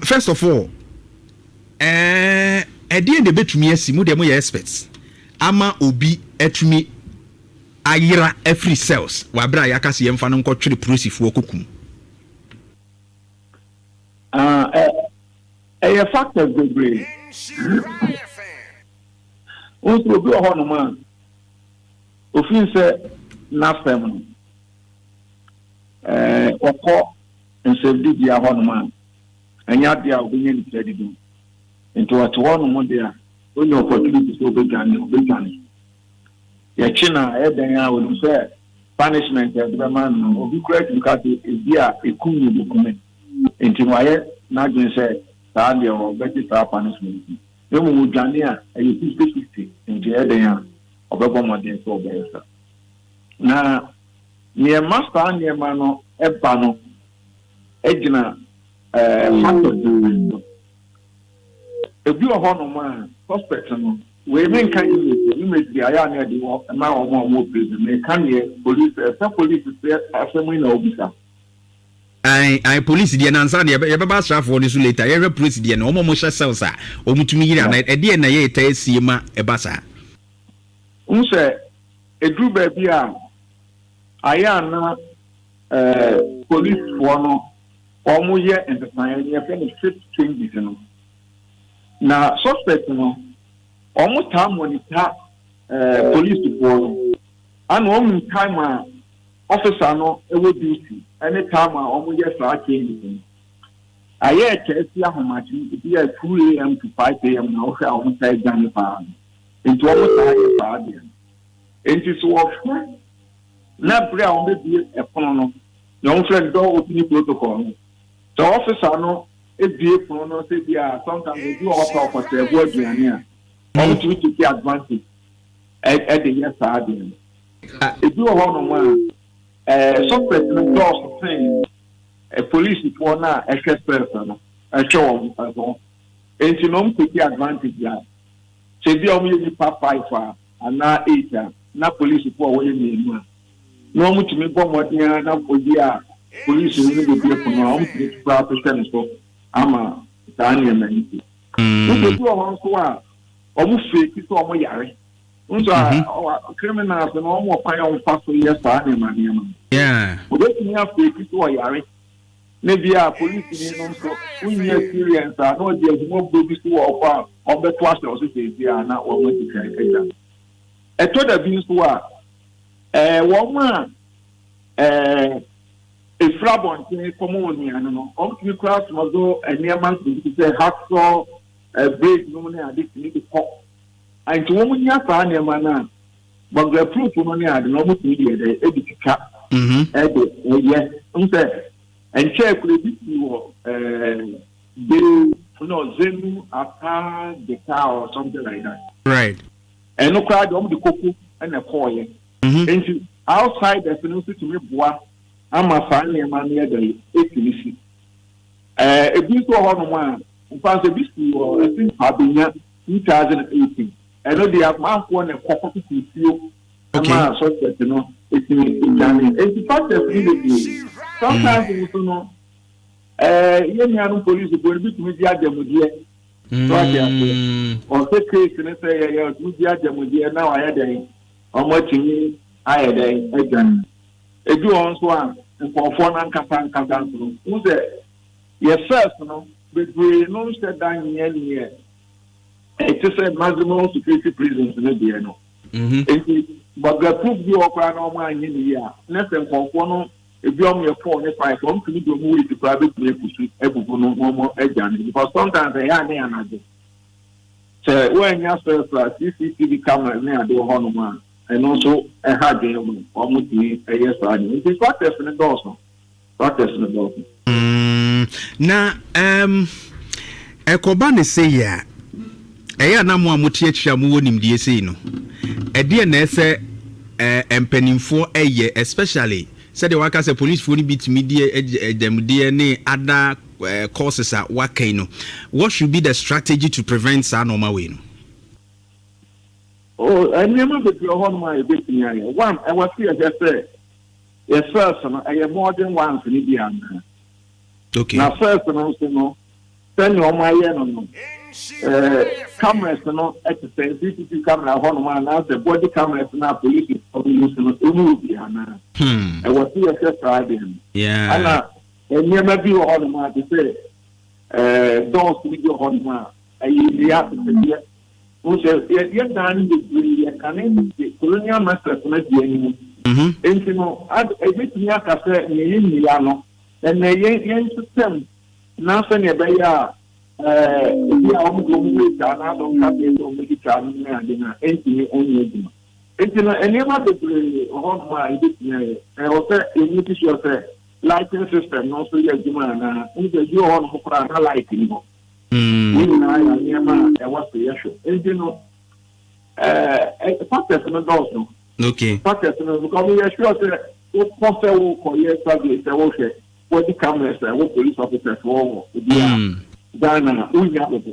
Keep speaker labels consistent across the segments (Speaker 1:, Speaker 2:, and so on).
Speaker 1: First of all, ɛdeɛn na ɛbɛtumi asi, mo deɛ moyɛ experts, ama obi atumi ayera afiri cells wɔ aberɛ a yɛaka sɛ yɛmfa no nkɔtwere polisifoɔ kokum?
Speaker 2: Ah, ɛyɛ factors bebree. Nso obi wɔ hɔnom a ofin sɛ n'asɛm no ɔkɔ nsɛmdibea hɔnom a, ɛnyɛ adeɛ a obɛnya ne tiri adidi. Nti ɔte hɔnom deɛ a, onya opportunity sɛ obɛdwane, obɛdwane. Yɛkye na ɛyɛ dan a, onim sɛ punishment a yɛde bɛma no, obi kura tumi ka sɛ ebi a ekum ne bɛkume. Nti wayɛ n'adwene sɛ saa deɛ, ɔbɛgye saa punishment yi. Na mmom odwane a, ɛyɛ 50-50. Nti ɛyɛ dan a, ɔbɛbɔ mmɔden sɛ ɔbɛyɛ saa. Na nneɛma saa nneɛma no ɛba no gyina factors bebree so. Ebi wɔ hɔnom a suspect no, wei menka image, image deɛ ayɛ a na yɛde wɔ ma wɔn a wɔwɔ prison. Meka neɛ police ɛsɛ, police sɛ asɛm yi na obisa.
Speaker 1: Ayi, police deɛ nansa deɛ yɛbɛba asraafoɔ no so later. Yɛhwɛ police deɛ no, wɔn a wɔhyɛ cells a wɔn tumi yiri ana, ɛdeɛ na yɛ ta esie ma ɛba saa?
Speaker 2: N sɛ eduru baabi a ayɛ ana policefoɔ no wɔn yɛ nsesaeɛ no, yɛfrɛ no shift changes no, na suspect no wɔn taa monitor policefoɔ no ana wɔn time a officer no ɛwɔ duty ɛne time a wɔn yɛ saa changes no. Ayɛ ɛkyɛ esi ahomakye ebi yɛ 2 a.m. to 5 a.m. na wɔhwɛ a wɔn taa dwane paa no. Nti wɔn taa yɛ saa deɛ no. Nti so wɔhwɛ na bere a wɔn bɛbie ɛpono no na wɔn frɛ no door opening protocol no, sɛ officer no ebie pono no sɛ bi a, sometimes ebi wɔ hɔ pɛ ɔkɔsɛ ɛbo aduane a, wɔn tumi take advantage ɛde yɛ saa deɛ no. Ebi wɔ hɔnom a suspect no dɔɔso sen polisifoɔ no a ɛhwɛ cells no, ɛhwɛ wɔn ɛho. Nti na wɔn take advantage a, sɛ ebi a wɔn yɛ nipa five a anaa eight a, na polisifoɔ a wɔyɛ mmienu a, na wɔn tumi bɔ mmɔden a na obi a polisi no bebie pono a, wɔn tumi kura ahwehwɛ ne so ama saa nneɛma yi ti. Nso ebi wɔ hɔ nso a wɔn fake sɛ wɔn yare nso a, criminals no wɔn wɔ kwan a wɔn fa so yɛ saa nneɛma nneɛma. Obetumi afake sɛ ɔyare ne bi a, polisini no nso wonyi experience a, na ɔde ahumɔborɔ bi so wɔ ɔkɔ a ɔbɛto ahyɛ ɔso sɛsi a, na wɔn adi kan agya. Ɛtɔ da bi nso a wɔn a efiri abɔnten kɔmɔ wɔ nnuane no, wɔn tumi kura smuggle nneɛma nketenkete sɛ hacksaw blade nom ne ade tumi de kɔ. Nti wɔn nya saa nneɛma no a, burglar proof no ne ade no, wɔn tumi de yɛ dɛ ɛde twitwa ɛde ɛyɛ nsɛ nkyɛn kura bi si wɔ bee no zenu ata deka or something like that. Ɛno koraa deɛ, wɔn de koko ɛna ɛkɔɔyɛ. Nti outsiders no nso tumi boa ama saa nneɛma no yɛ dɛ etumi si. Ebi nso wɔ hɔnom a nfa nso ebi si wɔ ɛsi Abenya 2018. Ɛno deɛ, amanfoɔ na ɛkɔ kɔkɔ nsuo ama suspect no etumi edwane. Eti factors no bebree. Sometimes nso no, yɛn nuanom polisifoɔ no bi tumi di adamudeɛ so ate aseɛ. Ɔsɛ case no sɛ yɛyɛ ɔtumi di adamudeɛ na wayɛ dɛn, wɔn atumi ayɛ dɛn adwane. Ebi wɔ nso a nkɔɔfoɔ no ankasa ankasa nso no n sɛ yɛ first no bebree no nhyɛ da nyɛ neɛ ɛte sɛ maximum security prisons no deɛ no. Nti burglar proof bi wɔ koraa na wɔn anyɛ ne yie a, na sɛ nkɔɔfoɔ no ebi wɔn yɛ four ne five, wɔn tumi de wɔn weight koraa bɛtumi ekusu ebubu no na wɔn agya no, because sometimes ɛyɛ ane anadwo sɛ wɔanya sɛ CCTV camera ne ade wɔ hɔnom a, ɛno nso ɛha adwene mu, wɔn tumi ɛyɛ saa ne. Nti factors no dɔɔso, factors no dɔɔso.
Speaker 1: Na ɛkɔba ne sɛ yi a, ɛyɛ anam a mote akyire a mowɔ nimdeɛ sei no, ɛdeɛ na ɛsɛ mpanimfoɔ ɛyɛ, especially sɛdeɛ waka sɛ policefoɔ no bi tumi di ɛdɛmdeɛ ne other courses a waka yi no, what should be the strategy to prevent saa nɔɔma wei no?
Speaker 2: Oh, nneɛma bebree wɔ hɔnom a yɛbɛtumi ayɛ. One, ɛwɔ sɛ yɛhwɛ sɛ yɛ cells no ɛyɛ modern ones no bi anaa. Na cells no nso no, Sɛnea wɔayɛ no, cameras no te sɛ CCTV camera hɔnom anaasɛ body cameras no a polisifoɔ no use no, ɛmu wɔ bi anaa? Ɛwɔ sɛ yɛhwɛ saa deɛ no. Ɛna nneɛma bi wɔ hɔnom a te sɛ doors bi wɔ hɔnom a ɛyɛ nnua apɛpɛdeɛ. Wohu sɛ yɛ dan no bebree yɛ kane tete colonial masters no deɛ no mu. Enti no, ɛbɛtumi aka sɛ nea ɛyɛ nnua no, ɛnna yɛn yɛn na sɛnea ɛbɛyɛ a ebi a wɔn de wɔn waste anaasɛ wɔn kaseɛ sɛ wɔn bɛdi twa no ne ade no a, ɛntumi nyɛ adwuma. Nti no, nneɛma bebree wɔ hɔnom a yɛbɛtumi ayɛ. Ɛwɔ sɛ yɛ make sure sɛ lighting system no nso yɛ adwuma anaa. N sɛ bi wɔ hɔnom koraa na light ni hɔ. Ne nyinaa yɛ nneɛma a ɛwɔ sɛ yɛhwɛ. Nti no, factors no dɔɔso. Factors no, because yɛ sure sɛ wokɔ sɛ wokɔyɛ survey sɛ wohwɛ body cameras a ɛwɔ police officers wɔ wɔ obi a Ghana wonya dodo.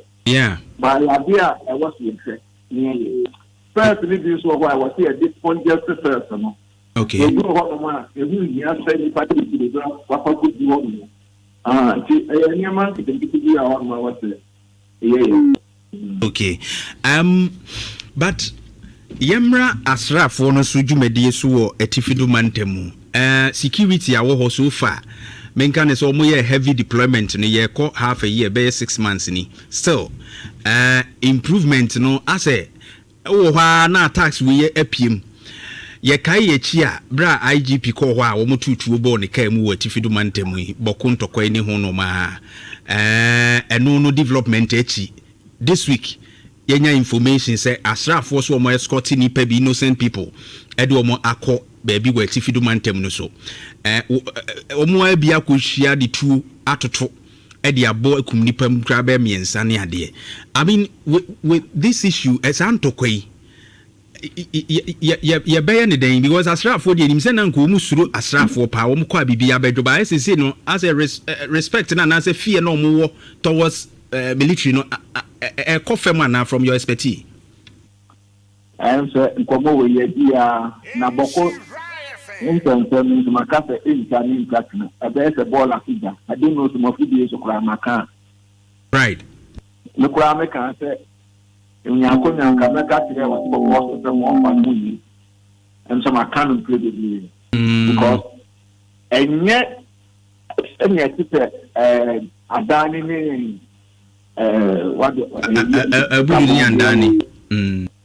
Speaker 2: Ba yɛ adeɛ a ɛwɔ sɛ yɛhwɛ ne yɛyɛ. Cells no bi nso wɔ hɔ a ɛwɔ sɛ yɛde congest cells no. Ebi wɔ hɔnom a ɛho nhia sɛ nnipa de bebree bɛ wakɔ akɔdi hɔnom. Ah, nti ɛyɛ nneɛma nketenkete bi a hɔnom a ɛwɔ sɛ yɛyɛ.
Speaker 1: Okay. But yɛmmra asraafoɔ no so dwumadie so wɔ Atifi do mantam mu. Security a wɔ hɔ so far, menka ne sɛ wɔn yɛ heavy deployment no, yɛkɔ half a year, bɛyɛ 6 months ni. Still, improvement no asɛ wɔ hɔ ara na attacks wei yɛ apiem. Yɛkae yɛ akyi a, berɛ a IGP kɔɔ hɔ a wɔn tutuo bɔɔ ne kaa mu wɔ Atifi do mantam yi, Bawku ntɔkwa yi ne ho nneɛma a, ɛno no development akyi. This week, yɛnya information sɛ asraafoɔ so wɔn escort nipa bi, innocent people, ɛde wɔn akɔ baabi wɔ Atifi do mantam no so. Wɔn abi akɔhyia de tuo atoto ɛde abɔ akum nipa mu koraa bɛyɛ mmiɛnsa ne adeɛ. I mean, with this issue, ɛsaa ntɔkwa yi, yɛbɛyɛ ne dɛn? Because asraafoɔ deɛ, nim sɛ na nka wɔn suro asraafoɔ paa, wɔn kɔ a biribi abɛdwo ba ayɛ sese no, asɛ respect na anaasɛ fear na wɔn wɔ towards military no ɛkɔ fam anaa, from your expertise?
Speaker 2: Ɛn sɛ nkɔmmɔ wɔ yɛ biara na Bawku nsɛnsɛm nso maka sɛ ɛntwa ne ntwa twene, ɛbɛyɛ sɛ bɔɔl ase gya. Ade no so mafidie so koraa maka a me koraa meka sɛ nyanko nyanka mɛka kyerɛ wɔte kɔkɔɔ so sɛ mo ɔfa no mu yie. Ɛm sɛ maka no mpere bebree because ɛnyɛ ɛnea ɛte sɛ Adani ne wade.
Speaker 1: Abudu ne Andani.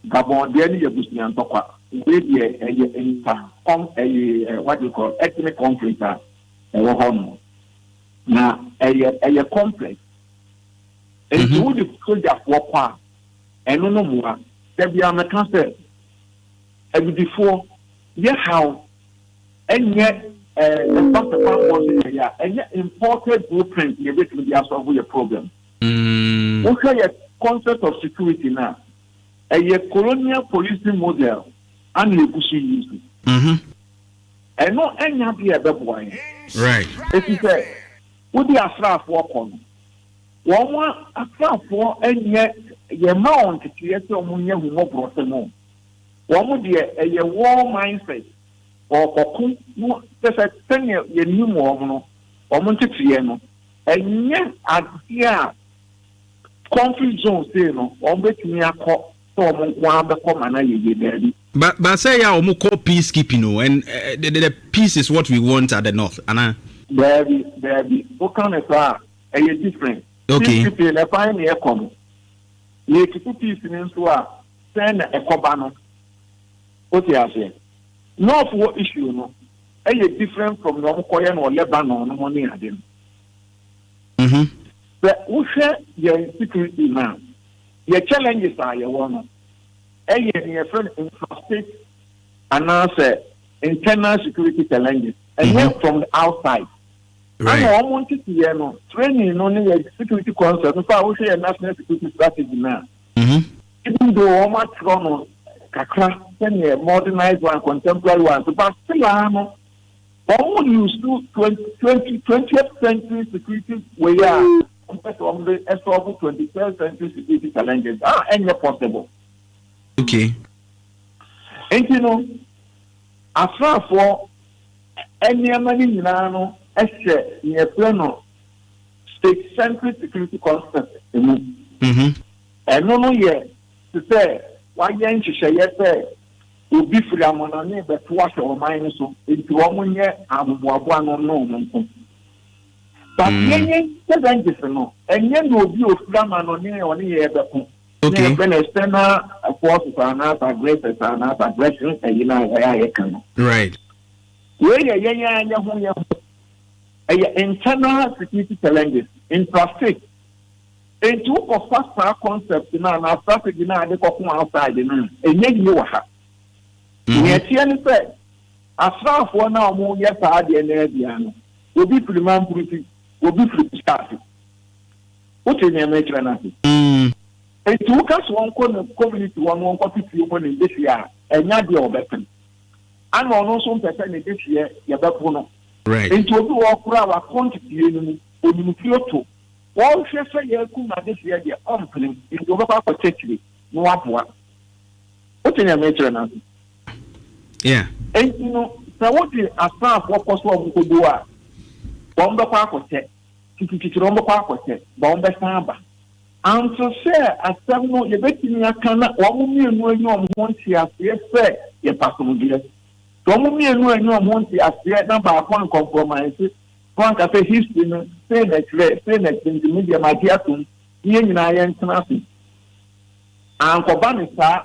Speaker 2: Gabon deɛ no yɛ busua ntɔkwa. Wei deɛ, ɛyɛ nta kɔm, ɛyɛ what do you call, ethnic conflict a ɛwɔ hɔ no na ɛyɛ complex. Nti wode sogyafoɔ kɔ a, ɛno no mmoa. Dabi a mɛka sɛ abibifoɔ yɛ haw ɛnyɛ ɛba sɛ bammɔ nso yɛ a ɛnyɛ imported blueprint na ebɛtumi de asolve yɛ problem. Wohwɛ yɛ concept of security na ɛyɛ colonial policing model ana egu so yi so. Ɛno ɛnya deɛ ɛbɛboa yɛn. Eti sɛ wode asraafoɔ kɔ no, wɔn asraafoɔ nyɛ yɛn ma wɔn nteteɛ sɛ wɔn nyɛ hummɔborɔ sɛm o. Wɔn deɛ, ɛyɛ war mindset. Ɔkɔko no kyɛ sɛ sɛnea yɛnim wɔn no, wɔn nteteɛ no ɛnyɛ adeɛ a conflict zone sei no wɔn bɛtumi akɔ sɛ wɔn nko ara bɛkɔ ma na yɛyɛ daabi.
Speaker 1: But say ya wɔn kɔ peacekeeping o, and the peace is what we want at the north ana.
Speaker 2: Daabi, daabi, woka ne saa a, ɛyɛ different. Peacekeeping na ɛkwan na ɛkɔ no, yɛtutu peace no nso a, sɛn na ɛkɔba no? Wote aseɛ? North wɔ issue no ɛyɛ different from na wɔn kɔyɛ no wɔ Lebanon no ho ne ade no. Sɛ wohwɛ yɛn security na yɛ challenges a yɛwɔ no, ɛyɛ nea yɛfrɛ no intrastate anaasɛ internal security challenges, ɛnyɛ from the outside. Ana wɔn nteteyɛ no, training no ne yɛ security concept no fa a, wohwɛ yɛ national security strategy na even though wɔn atwerɛ no kakra sɛnea modernized one, contemporary one so, but still ara no wɔn use twenty twenty 20th century security way a wɔn pɛ sɛ wɔn de ɛsolve 21st century security challenges a ɛnyɛ possible. Nti no, asraafoɔ nneɛma no nyinaa no hyɛ nea yɛfrɛ no State-centric security concept mu. Ɛno no yɛ te sɛ wayɛ nhyehyɛeɛ sɛ obi firi amanɔne bɛto ahyɛ ɔman no so, nti wɔn nyɛ ahoboaboa no ne wɔn nko. But yɛn challenges no, ɛnyɛ na obi ofiri amanɔne a ɔne yɛ bɛko. Ne yɛfrɛ no external forces anaasɛ aggressors anaasɛ aggression ɛyi no a ɛyɛ a yɛka no. Wei yɛ yɛn a yɛ ho yɛn ho. Ɛyɛ internal security challenges, intrastate. Nti wokɔfa saa concept no anaa strategy no a ade kɔko outside no a, ɛnyɛ yie wɔ ha. Nea ɛteɛ ne sɛ, asraafoɔ no a wɔyɛ saa adeɛ no abia no, obi firi Mamprusi, obi firi Kusaase. Wote nea mekyerɛ no ase? Nti woka sɛ wɔnkɔ ne community hɔ no, wɔnkɔto tuo mu ne dehyeɛ a, ɛnyɛ adeɛ a wɔbɛpene. Ana ɔno nso mpɛ sɛ ne dehyeɛ yɛbɛpo no. Nti obi wɔ hɔ koraa a wakɔ nteteeɛ no mu, onim tuo to. Wɔhwɛ sɛ yɛakum n'adehyeɛ deɛ, ɔmpene. Nti wɔbɛkɔ akɔkyɛ akyire na waboa. Wote nea mekyerɛ no ase? Nti no, sɛ wode asraafoɔ kɔ so a wɔkɔdu a, wɔn bɛkɔ akɔkyɛ. Titititi wɔn bɛkɔ akɔkyɛ, ba wɔn bɛsan aba. Anso sɛ asɛm no yɛbɛtumi aka na wɔn mmienu anya wɔn ho nteaseɛ sɛ yɛpɛ asomdwoeɛ. Sɛ wɔn mmienu anya wɔn ho nteaseɛ na baako ancompromise, na wanka sɛ history no sei na ɛkyerɛ, sei na ɛkyerɛ, nti me deɛ magye atom, ne yɛn nyinaa yɛntena ase. Ankɔba ne saa,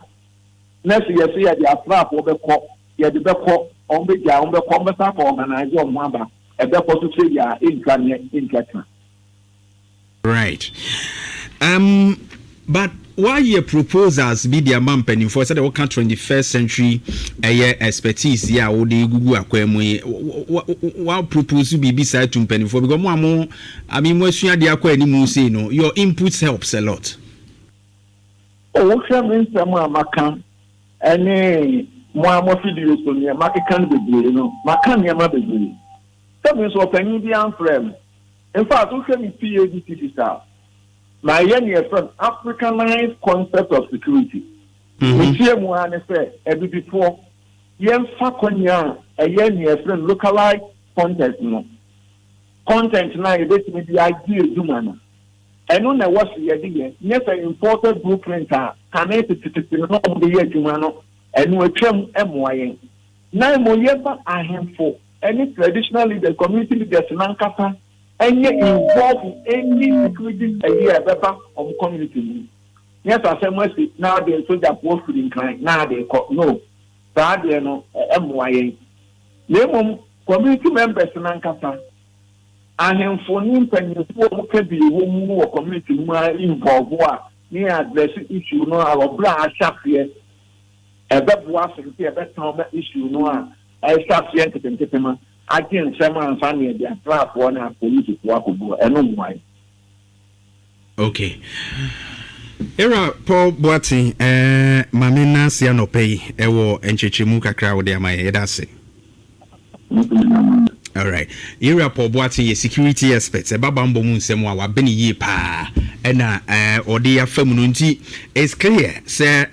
Speaker 2: na sɛ yɛsɛ yɛde asraafoɔ bɛkɔ, yɛde bɛkɔ, wɔn bɛgya, wɔn bɛkɔ, wɔn bɛsan akɔ organize wɔn ho aba, ɛbɛkɔ so sɛ yɛ a ɛntwa neɛ, ɛntwa tena.
Speaker 1: Right. But wayɛ proposals bi de ama mpanimfoɔ sɛdeɛ wɔka 21st century ɛyɛ expertise yi a wode gugu akwan mu yi, wa propose biribi saa to mpanimfoɔ, because mo a mo, I mean, mo asua adeɛ akɔ anim sei no, your input helps a lot.
Speaker 2: Wohwɛ me nsɛm a maka ɛne mo a mo afidie so neɛ makeka no bebree no, maka nneɛma bebree. Sɛ me nso ɔpanyin bi amfrɛ me. In fact, wohwɛ me PhD thesis a, mayɛ neɛ yɛfrɛ no Africanized concept of security. Metie mu ara ne sɛ abibifoɔ yɛmfa kɔnya a ɛyɛ neɛ yɛfrɛ no localized content no. Content no a yɛbɛtumi de agye adwuma no, ɛno na ɛwɔ so yɛde yɛ. Nyɛ sɛ imported blueprint a kane tetetete no na wɔde yɛ adwuma no, ɛno atwam mmoa yɛn. Na mmom yɛba ahemfo ne traditional leaders, community leaders nankasa ɛnyɛ involve in any security ɛyi a ɛbɛba wɔn community mu. Nyɛ sɛ asɛm asi na ade sogyafoɔ firi Nkran na ade kɔ no, saa adeɛ no ɛmmoa yɛn. Na mmom community members nankasa, ahemfo ne mpanyinfoɔ a wɔka bi wɔ mu wɔ community no mu a involve a ne yɛ address issue no a ɔbrɛ a ahyɛ aseɛ, ɛbɛboa sen sɛ yɛbɛtɔn ma issue no a ɛhyɛ aseɛ nketenkete ma agye nsɛm ansa ne yɛde asraafoɔ ne apolisifoɔ akɔgu, ɛno mmoa yɛn.
Speaker 1: Okay. Era Paul Boateng, maame nase anɔpa yi ɛwɔ nkyerɛkyerɛmu kakra a wode ama yɛn, yɛda ase. Alright. Area Paul Boateng yɛ security expert. Ɛba bambɔ mu nsɛm a wabene yie paa ɛna ɔde afa mu no, nti it's clear sɛ